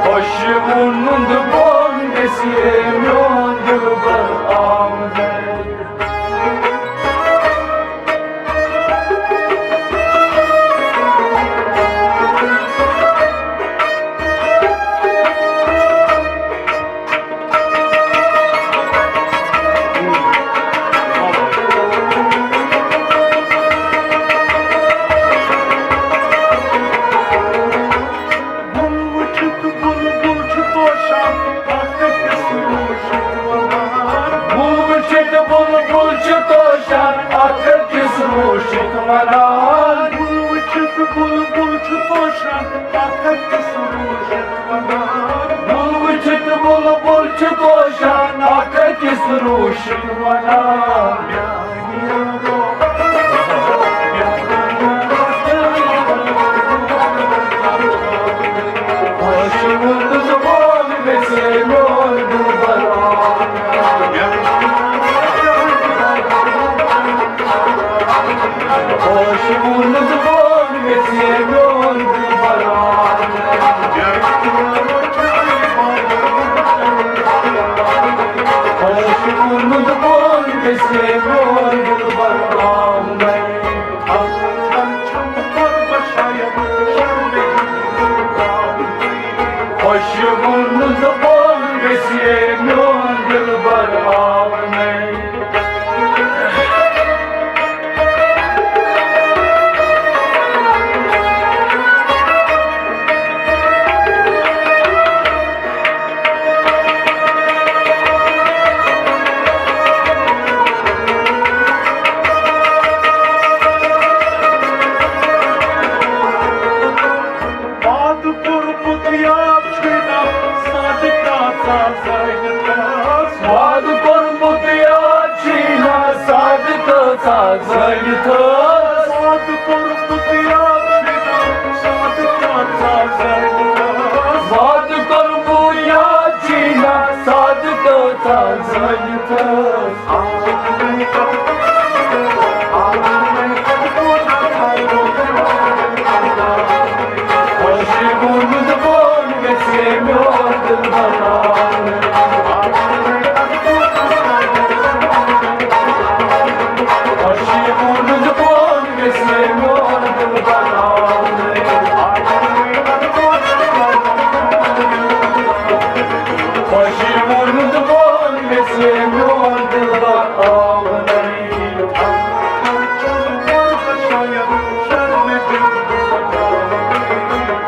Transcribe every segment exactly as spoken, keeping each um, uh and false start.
خۄشوُن ہُنٛد بۄن گژھِ ہے میون دِلبر آمدن۔ بُل وٕچھِتھ بُلبُل چھُ توشان، اکھ أکِس روٗشِتھ وَنان۔ بُل وٕچھِتھ بُلبُل چھُ توشان، اکھ أکِس روٗشِتھ وَنان۔ بُل وٕچھِتھ بُلبُل چھُ توشان، اکھ أکِس روٗشِتھ وَنان۔ بُل وٕچھِتھ بُلبُل چھُ توشان، اکھ أکِس روٗشِتھ وَنان۔ خۄشوُن دُبول گژھِ ہے میون دِلبر آونَے۔ وعدٕ کوٚرمُت یاد چھُے نہ، صادقہ ژٕ زٲنِتھ۔ وعدٕ کوٚرمُت یاد چھُے نہ، صادقہ ژٕ زٲنِتھ۔ وعدٕ کوٚرمُت یاد چھُے نہ، صادقہ ژٕ زٲنِتھ۔ وعدٕ کوٚرمُت یاد چھُے نہ، صادقہ ژٕ زٲنِتھ۔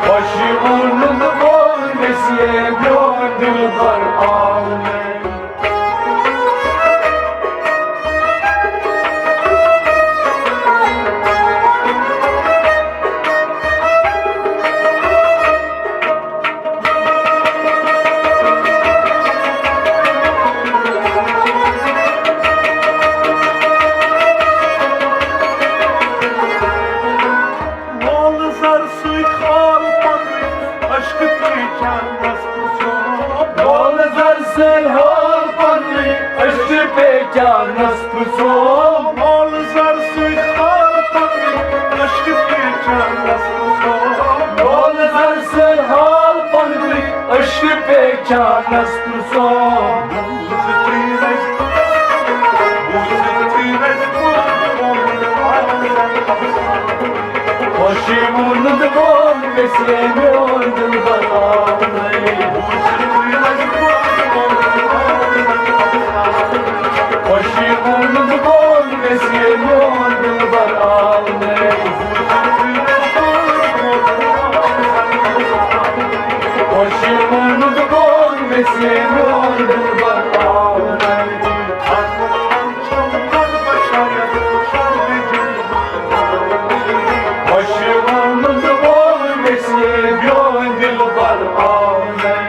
خۄشوُن دُبول گژھِ ہے میون دِلبر آونَے۔ وول زر سۭتۍ حال پنُن، عشقہٕ پیچانس پرٛژھو۔ وول زر سۭتۍ حال پنُن، عشقہٕ پیچانس پرٛژھو۔ وول زر سۭتۍ حال پنُن، عشقہٕ پیچانس پرٛژھو۔ وول زر سۭتۍ حال پنُن، عشقہٕ پیچانس پرٛژھو۔ خۄشوُن دُبول گژھِ ہے میون دِلبر آونَے۔ خۄشوُن دُبول گژھِ ہے میون دِلبر آونَے۔ خۄشوُن دُبول گژھِ ہے میون دِلبر آونَے۔ خۄشوُن دُبول گژھِ ہے میون دِلبر آونَے۔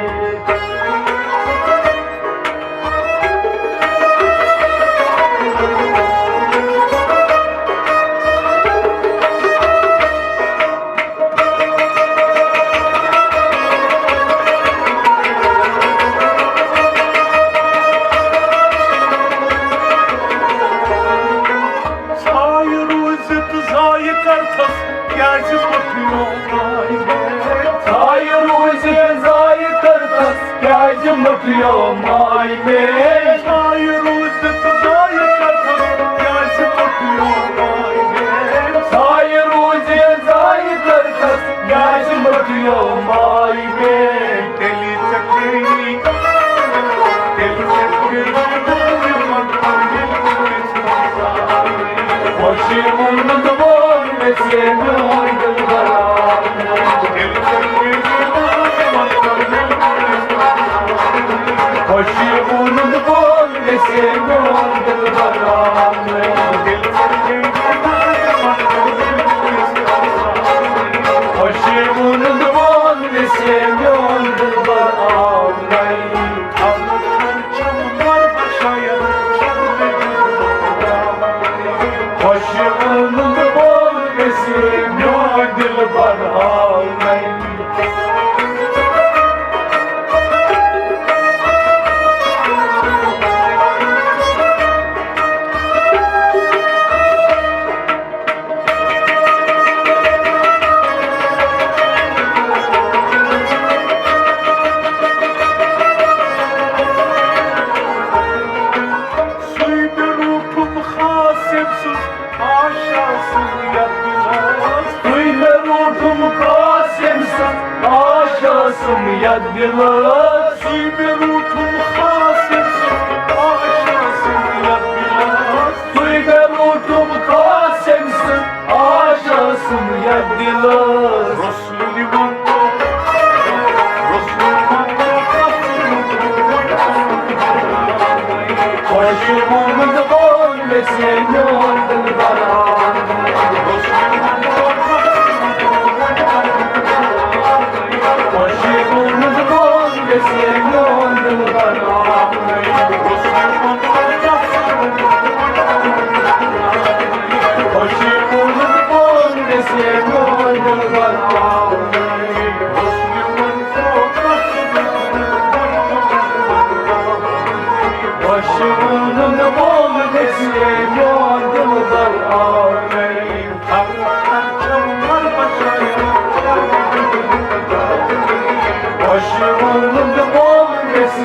کیٛازِ مۄٹیو ماے مےٚ؟ ضایہِ روٗزِتھ ضایہِ کٔرتھس، کیٛازِ مۄٹیو ماے مےٚ؟ ضایہِ روٗزِتھ ضایہِ کٔرتھس، کیٛازِ مۄٹیو ماے مےٚ؟ ضایہِ روٗزِتھ ضایہِ کٔرتھس، کیٛازِ مۄٹیو ماے مےٚ؟ تیٚلہِ ژےٚ پیٚیی، تیٚلہِ ژےٚ پیٚیی خۄشی ووٚنُن وول مےٚ ژےٚ میون دِلبرا۔ خۄشی ووٚنُن وول مےٚ ژےٚ میون دِلبرا۔ خۄشی ووٚنُن وول مےٚ ژےٚ میون دِلبرا۔ خۄشی ووٚنُن وول مےٚ ژےٚ میون دِلبرا۔ سُے مےٚ روٗٹھُم خاص ییٚمۍ سٕنٛز آشا سُنٛد یَتھ دِلَس۔ سُے مےٚ روٗٹھُم خاص ییٚمۍ سٕنٛز آشا سُنٛد یَتھ دِلَس۔ سُے مےٚ روٗٹھُم خاص ییٚمۍ سٕنٛز آشا سُنٛد یَتھ دِلَس۔ سُے مےٚ روٗٹھُم خاص ییٚمۍ سٕنٛز آشا سُنٛد یَتھ دِلَس۔ رسول ووٚن، رسول ووٚن، خۄش ووٚنُن وول مےٚ ژےٚ میون دِلبرا۔ خۄش ووٚنُن وول مےٚ ژےٚ میون دِلبرا۔ خۄش ووٚنُن وول مےٚ ژےٚ میون دِلبرا۔ خۄش ووٚنُن وول گژھِ میون دِلبر آوُن۔ خۄش ووٚنُن وول گژھِ